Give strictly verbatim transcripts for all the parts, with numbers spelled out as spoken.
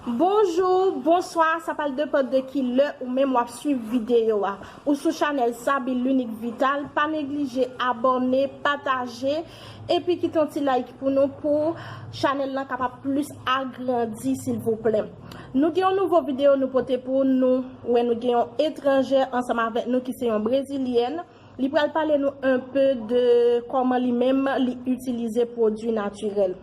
Bonjou, bonswa, sa pral depann de ki lè ou menm w ap swiv videyo a. Ou sou chanèl Sabi L'Unique Vital, pa neglije abòne, pataje, epi kite yon ti like pou nou pou chanèl lan kapab plis agrandi, silvouplè. Nou gen yon nouvo videyo nou pote pou nou. Wè, nou gen yon etranjè ansanm avèk nou ki se yon brezilyèn. Li pral pale nou enpe de kòman li menm li itilize pwodui natirèl.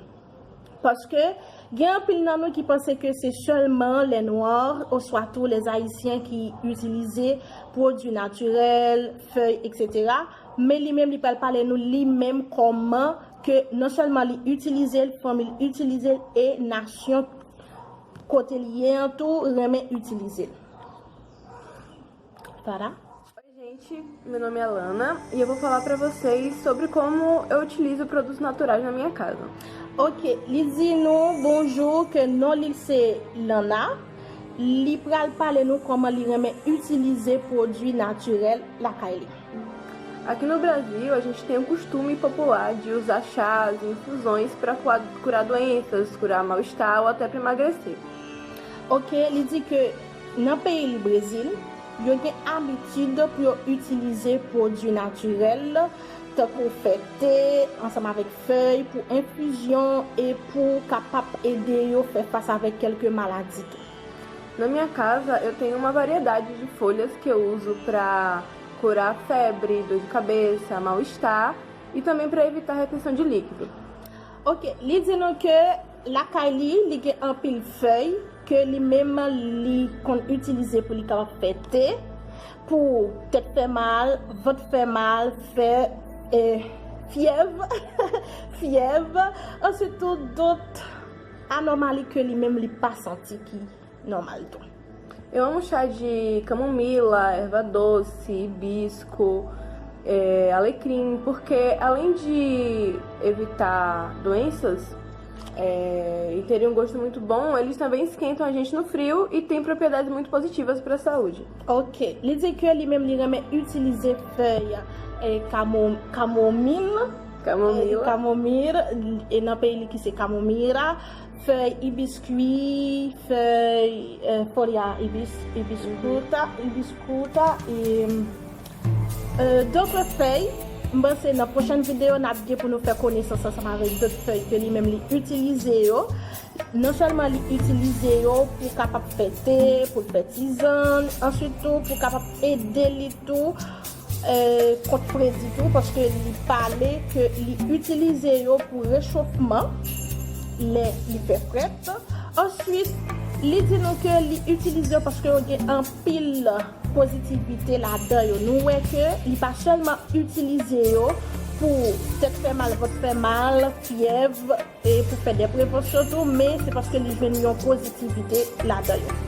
Paske gen anpil nan nou ki panse ke se sèlman lè nwa oswa tou lè ayisyen ki itilize pwodui natirèl, fèy, etsetera. Men li menm, li pral pale nou li menm kòman ke non sèlman li itilize l, fanmi l itilize l, e nasyon kote li ye an tou renmen itilize l. Tada! Oi, gente, meu nome é Lana e eu vou falar para vocês sobre como eu utilizo produtos naturais na minha casa. Ok, li di nou bonjou ke non li se Lana. Li pral pale nou kòman li renmen itilize pwodui natirèl lakay li. Aqui no Brasil, a gente tem o costume popular de usar chás e infusões para curar doenças, curar mal-estar ou até para emagrecer. Ok, li di ke nan peyi li Brezil, yo gen abitid pou yo itilize pwodui natirèl, tankou fè te ansanm avèk fèy pou enfizyon e pou kapab ede yo fè fas avèk kèlke maladi tou. Na minha casa, eu tenho uma variedade de folhas que eu uso para curar febre, dor de cabeça, mal-estar e também para evitar retenção de líquido. Ok, li di nou ke lakay li, li gen anpil fèy ke li menm li konn itilize pou li kapab fè te, pou tèt fè mal, vant fè mal, fè, eh, fyèv, fyèv, answit tou dòt anòmali ke li menm li pa santi ki nòmal tou. Eu amo chá de camomila, erva doce, hibisco, é, alecrim, porque além de evitar doenças, é, e terem um gosto muito bom, eles também esquentam a gente no frio e têm propriedades muito positivas para a saúde. Ok, li di ke li menm li renmen itilize fèy, eh, kamo, kamomil, kamomila, eh, kamomil, e nan peyi li ki se kamomila, fèy ibiskwi, fèy, eh, folha ibis, ibiskuta, ibiskuta, e, eh, dòt fèy. M panse nan pwochèn videyo n ap gen pou nou fè konesans ansanm avèk dòt fèy ke li menm li itilize yo. Non sèlman li itilize yo pou kapab fè te, pou l fè tizann, answit tou pou kapab ede li tou, eh, kont fredi tou, paske li pale ke li itilize yo pou rechofman lè li fè frèt. Answit, li di nou ke li itilize yo paske yo gen anpil pozitivite ladan yo. Nou wè ke li pa sèlman itilize yo pou tèt fè mal, vant fè mal, fyèv, e pou fè de prevansyon tou, men se paske li jwenn yon pozitivite ladan yo.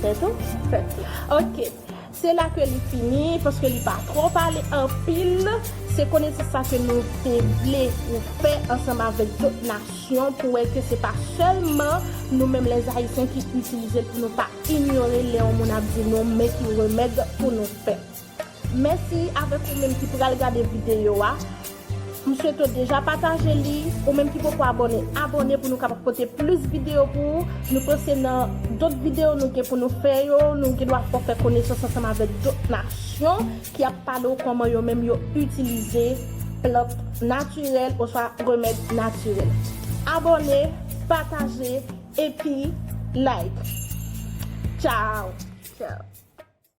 Se tou? Se tou. Ok. Se la ke li fini, paske li pa twò pale anpil. Se konesans sa ke nou te vle ou fè ansanm avèk dòt nasyon pou wè ke se pa sèlman nou menm lèzayisyen ki itilize l, pou nou pa inyore lè yon moun ap di nou men ki remèd pou nou fè. Mèsi avèk ou menm ki pral gade videyo a. M swete w deja pataje li. Ou menm ki poko abòne, abòne pou nou kapab pote plis videyo pou ou. Nou panse nan dòt videyo nou gen pou nou fè yo, nou gen dwa fè w fè konesans ansanm avèk dòt nasyon ki ap pale w kòman yo menm yo itilize plant natirèl oswa remèd natirèl. Abòne, pataje, epi like. Tchao! Tchao!